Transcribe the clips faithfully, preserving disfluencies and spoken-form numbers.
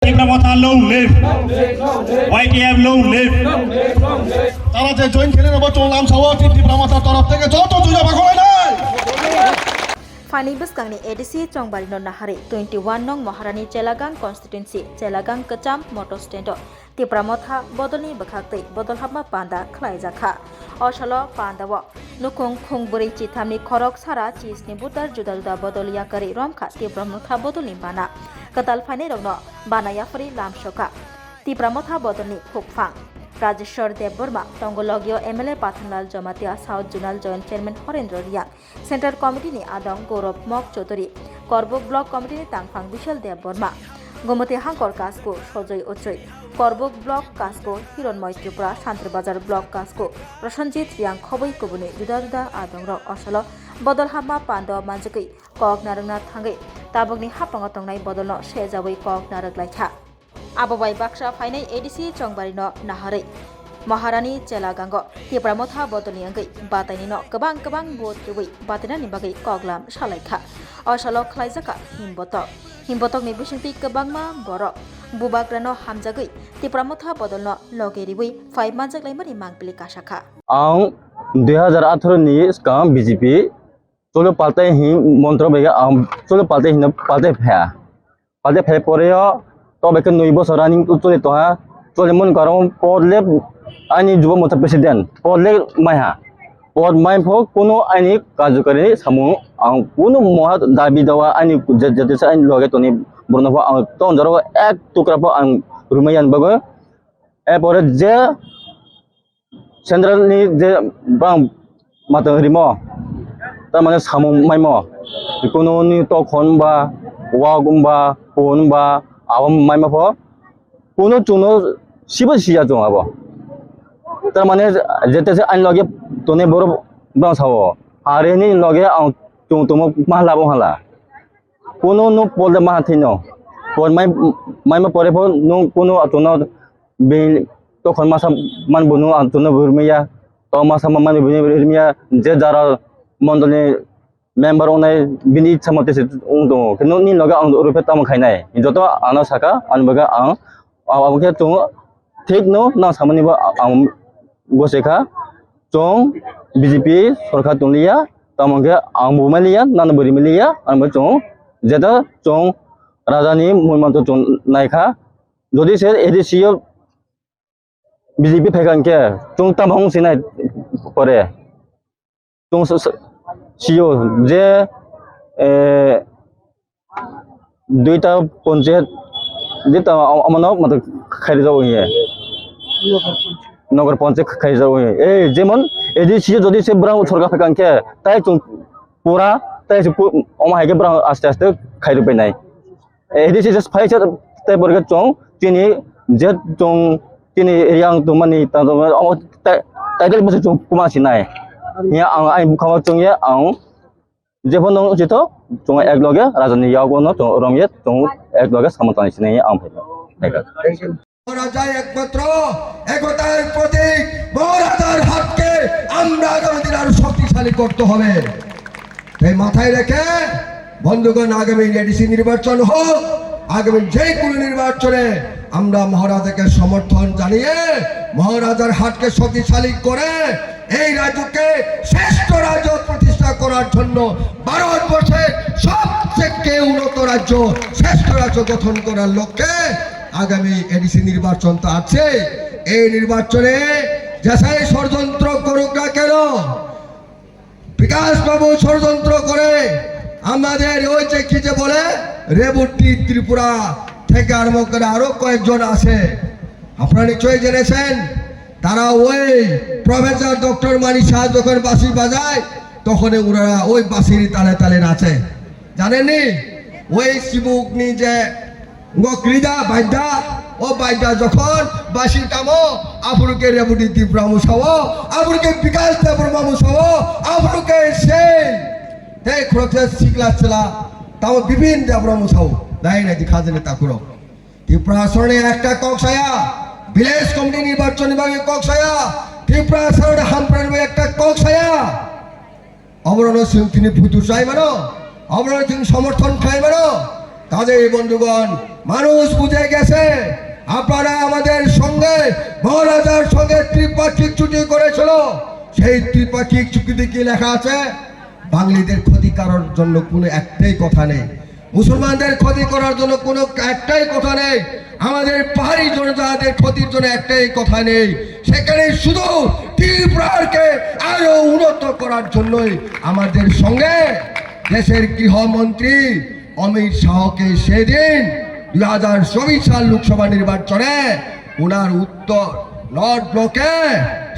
Tipra Motha long live. Y T F long live. তারা যে জয়েন খেলে নেবো চললাম সভাপতি ত্রিপুরা মথার তরফ থেকে যত জুড়ে পাগল নাই। Phaini bwskangni A D C Chongbarino naharwi twenty one nong Maharani Chelagang constituency Chelagang Kwcham motor stand-o Tipra Motha bodolni bwkhaktwi bodol hapma panda khlaijakha. O salo pandao nukhung khungbwrwi chithamni khorok sara chisni butar juda juda bodol yakarwi romkha Tipra Motha bodolni bana. Kwtal phainairokno bana yapharwi lamsokha Tipra Motha bodolni khukphang. Rajeshwar Debbarma tongo logio M L A Pathanlal Jamatia South Zonal Joint Chairman Horendra Riang. Central Committee ni adong Gaurav Mok Chaudhary, Korbuk Block Committee ni tangphang Bishal Deb Borma, Gomoti Hangkor Kasku Sojoi Ochoi, Korbuk Block Kasku Hironmoi Tripura, Santirbazar Block Kasku Prosenjit Riang khobwi kubuni juda juda adong rok osolo bodol hapma pando manjagwi kok narwkna thangwi tabukni haphango tongnai bodolno sejawi kok narwk laikha. Abo bai baksa phainai A D C Chongbarino naharwi Maharani Chelagango Tipra Motha bodolni wngwi batainino kwbang kwbang vote rwui batainani bagwi koklam salaikha. O salo khlaijakha himbotok. Himbotokni bisingtwi kwbangma borok bubagrano hamjagwi Tipra Motha bodolno loge riwi phai manjaklaimani mangpili kasakha. Ang dui hazar atharo ni swkang B J P cholo paltai hin montro bai ang cholo paltai hin paltai phaya. Paltai phai poreo to bai khe nui bosor running choli tongha. Choli mon karong pod le ani Juba Motha president pod le maiha. Pod mai pho kuno ani kajukari samung ang kuno moha dabi dawa ani jatisa ani loge toni borno pho ang ton jaro ek tukra pho ang rumai yan bago. E pore je Central ni je bang matang rimo, tamani samung maimo, kuno ni tokhon ba, wak ba, pon ba, abo maima pho, kuno chungno sibo siya chung abo. Tamani jete se ani loge toni borok bang sao, hari ni loge ang chung tomo mahla bo hala. Kuno no pol de maha thino. Pol mai, maima pore pho no kuno atono be tokhon masa man bunu atono burmiya. To masa man bunu burmiya je jara mondolni member onai bini ichha mate se ung tongo. Kino ni loge ang rupe tamo khainai. Joto ano saka, ano baga ang, ang, ang khe tongo. Thik no nang samani bo ang gose kha, chwng B J P sorkar tong liya, tamo khe ang bo mai liya, nang bo ri mai liya, ang bo chwng jeta chwng raja ni mui manto chwng nai kha. Jodi se A D C o B J P phai kha hwnkhe chwng tamo wng sinai pore. Chwng s-, s-, sio je, eh, duita ponchayat duita am-, amano mato khairi jago ye. Nogar ponchayat khairi jago ye. Eh, jemon A D C jodi se brang sorkar phai kha hwnkhe, tai chwng pura, tai se pu-, omo hai khe brang aste aste khairi pai nai. Eh, A D C just phai se tei borok chwng chini je chwng chini area ang tongmani ta tongmani omo tai tai bwswk chwng kuma sinai. Ya ang ai bukhango chwng ya ang jephano chito chwng ek loge rajani yago no chwng rom ye chwng ek loge samung tangwi sinai ang phai. মহারাজা একমাত্র একতার প্রতীক। মহারাজার হাতকে আমরা আগামী দিন আরো শক্তিশালী করতে হবে। তাই মাথায় রেখে বন্ধুগণ, আগামী এডিসি নির্বাচন হোক, আগামী যে কোনো নির্বাচনে আমরা মহারাজাকে সমর্থন জানিয়ে মহারাজার হাতকে শক্তিশালী করে এই রাজ্যকে শ্রেষ্ঠ রাজ্য প্রতিষ্ঠা করার জন্য, ভারতবর্ষের সবথেকে উন্নত রাজ্য, শ্রেষ্ঠ রাজ্য গঠন করার লক্ষ্যে আগামী এডিসি নির্বাচন তো আছে। এই নির্বাচনে যেসাই ষড়যন্ত্র করুক না কেন, বিকাশ বাবু ষড়যন্ত্র করে আমাদের ওই যে কি যে বলে রেবতী ত্রিপুরা থেকে আরম্ভ করে আরো কয়েকজন আছে, আপনারা নিশ্চয়ই জেনেছেন, তারা ওই প্রফেসর ডক্টর মানিক সাহা যখন বাঁশি বাজায়, তখন ওনারা ওই বাঁশির তালে তালে নাচে। জানেননি? ওই শিবুকনি যে Ngokrida baida, o baida jokhon basi tamo, aphuru khe Rebudi Tipra musao, aphuru khe Bikash Debbarma musao, aphuru khe sei tei khoroksa sikla chwla tamo Bipin Debbarma musao, nai nai di khajani takhurok. Tripura sorni ekta kok saya, village committee nirbachon ni bagwi kok saya, Tripura sorni hamprani bagwi ekta kok saya. Oborokno chwng tini butur chai mano, oborokno chwng somorthon khlai mano. কাজেই বন্ধুগণ, মানুষ বুঝে গেছে আপনারা আমাদের সঙ্গে মহারাজার সঙ্গে ত্রিপাক্ষিক চুক্তি করেছিল। সেই ত্রিপাক্ষিক চুক্তিতে কি লেখা আছে? বাঙালিদের ক্ষতি করার জন্য কোনো একটাই কথা নেই, মুসলমানদের ক্ষতি করার জন্য কোনো একটাই কথা নেই, আমাদের পাহাড়ি জনজাতিদের ক্ষতির জন্য একটাই কথা নেই। সেখানে শুধু ত্রিপুরাকে আরো উন্নত করার জন্যই আমাদের সঙ্গে দেশের গৃহমন্ত্রী অমিত শাহকে সেদিন দুই হাজার চব্বিশ সাল লোকসভা নির্বাচনে ওনার উত্তর নর্থ ব্লকে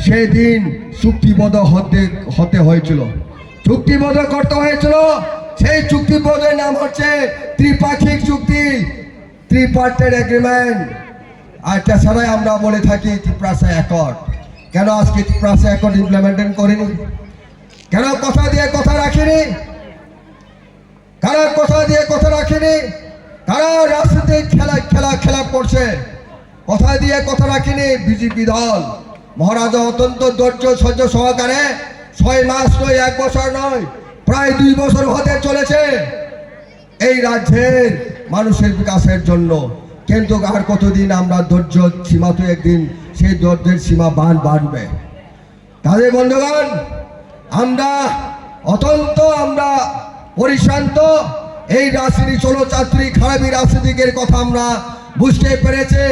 সেদিন চুক্তিবদ্ধ হতে হতে হয়েছিল, চুক্তিবদ্ধ করতে হয়েছিল। সেই চুক্তিবদ্ধের নাম হচ্ছে ত্রিপাক্ষিক চুক্তি, ট্রিপার্টেড এগ্রিমেন্ট। আর তাছাড়াই আমরা বলে থাকি ত্রিপ্রাসা অ্যাকর্ড। কেন আজকে ত্রিপ্রাসা অ্যাকর্ড ইমপ্লিমেন্টেশন করিনি? কেন কথা দিয়ে কথা রাখিনি? কারা কথা দিয়ে কথা রাখেনি? কারা রাজনৈতিক খেলা খেলা খেলা করছে? কথা দিয়ে কথা রাখেনি বিজেপি দল। মহারাজা অত্যন্ত ধৈর্য সহ্য সহকারে ছয় মাস নয়, এক বছর নয়, প্রায় দুই বছর হতে চলেছে এই রাজ্যের মানুষের বিকাশের জন্য। কিন্তু আর কতদিন আমরা ধৈর্য সীমা তো একদিন সেই ধৈর্যের সীমা বান বাড়বে। তাদের বন্ধুগণ, আমরা অত্যন্ত আমরা পরিশ্রান্ত। এই রাজনীতি চলো চাতুরি খারাপি রাজনীতিকের কথা আমরা বুঝতে পেরেছি।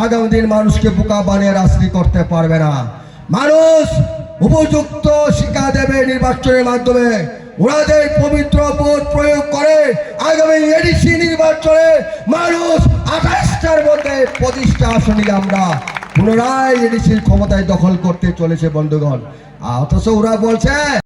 আগামী দিন মানুষকে বোকা বানিয়ে রাজনীতি করতে পারবে না। মানুষ উপযুক্ত শিক্ষা দেবে নির্বাচনের মাধ্যমে। ওনাদের পবিত্র ভোট প্রয়োগ করে আগামী এডিসি নির্বাচনে মানুষ আঠাশটার মধ্যে পঁচিশটা আসনে আমরা পুনরায় এডিসির ক্ষমতায় দখল করতে চলেছে বন্ধুগণ। অথচ ওরা বলছে